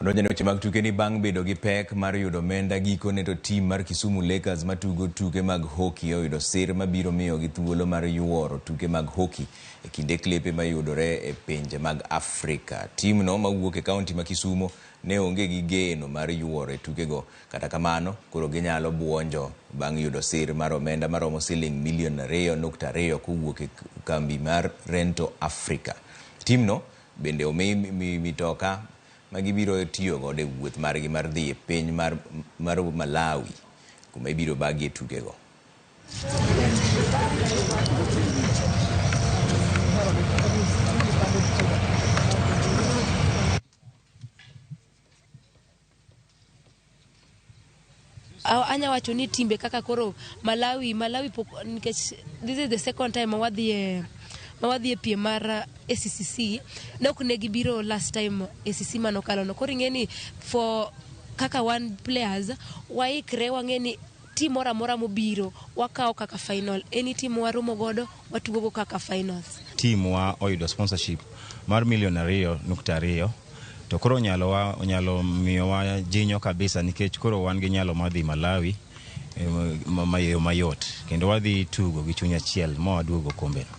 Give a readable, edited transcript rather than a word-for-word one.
Odonjo ne weche mag tuke ni bang' bedo gi pek mar yudo omenda, gikone to tim mar Kisumu Lakers matugo tuke mag hockey oyudo sir mabiro miyogi thuolo mar yuoro tuke mag hockey e kinde klepe mayudore e pinje mag Afrika. Timno mawuok e kaunti ma Kisumo ne onge gi geno mar yuoro e tukego, kata kamano koro ginyalo buonjo bang' yudo sir mar omenda maromo siling milion 2.2 kowuok e kambi mar Rento Africa. Timno bende omi mitoka ma gibiro tiyo godo e wuoth margi mar dhi e piny mar Malawi kuma ibiro bagie tukego. Anya wacho ni timbe kaka koro Malawi pok, nikech this is the second time ma wadhi e piem mar ACCC. Ne ok ne gibiro last time ACC manokalo no. Koro ing'e ni for kaka wan players waikre, wang'e ni team moro amora mobiro wakawo kaka final. Any team waromo godo, watugo go kaka finals. Team wa oyudo sponsorship mar milion 2.2, to koro nyalo wa onyalo miyowa jinyo kabisa, nikech koro wan gi nyalo mar dhi Malawi e yo mayot, kendo wadhi tugo gi chuny achiel ma waduogo okombe no.